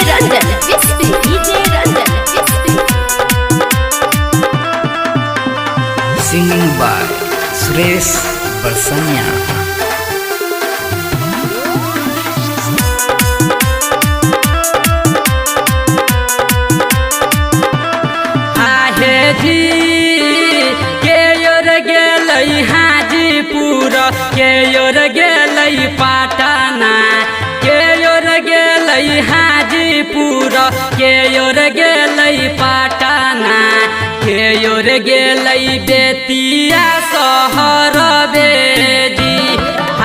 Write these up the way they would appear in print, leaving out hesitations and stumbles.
Ranjan Bisfi, DJ Ranjan Bisfi. Singing by Suresh Barsania. आहे जी के your गेलै हाजीपुर, के your गेलै पटना, के your गेलै हाजीपुर, के your गेलै पटना, के your गेलै बेतिया शहर बेजी।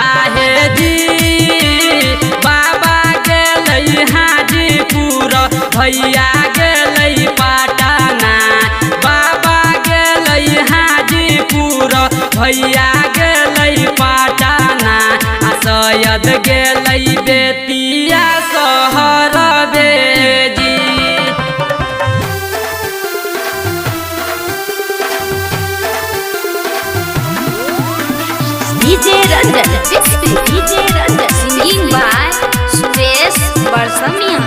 आहे जी बाबा गेलै हाजीपुर, भैया गेलै पटना, बाबा गेलै हाजीपुर, भैया गेलै पटना, आ सैयद गेलै बेतिया शहर बेजी। DJ Ranjan Bisfi, DJ Ranjan. Singing by Suresh Barsamia.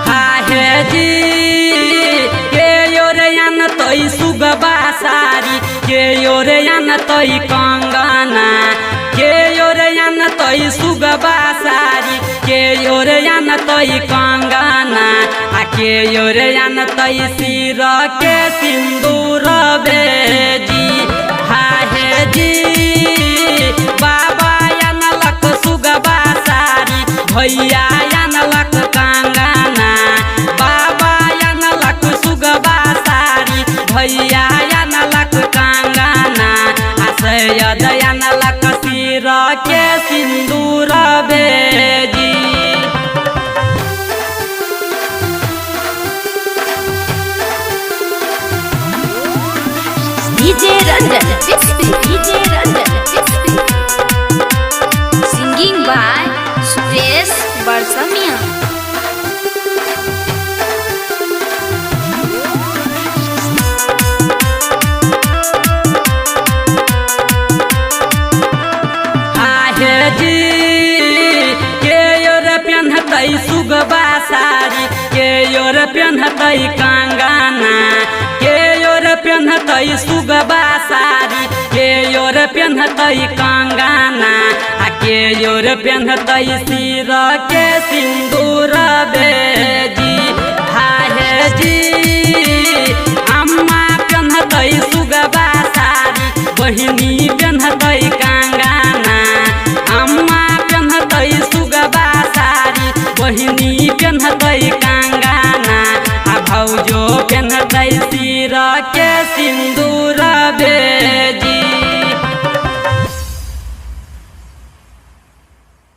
हाहे जी के your अनतै सुगबा सारी, के your अनतै कंगना, के your अनतै सुगबा सारी, के your अनतै कंगना, आ के your अनतै सिर के सिन्दूर बेजी। हाहे जी बाबा अनलक सुगबा सारी, भैया अनलक कंगना, बाबा अनलक सुगबा सारी, भैया अनलक कंगना, आ सैयद अनलक सिर के सिन्दूर बेजी। DJ Ranjan Bisfi, DJ Ranjan Bisfi. Singing by Suresh Barsamia. आहे जी के your पेन्हतै सुगबा सारी, के your पेन्हतै कंगना, के your पेन्हतै सुगबा सारी, के your पेन्हतै कंगना, आ के your पेन्हतै सिर के सिन्दूर बेजी।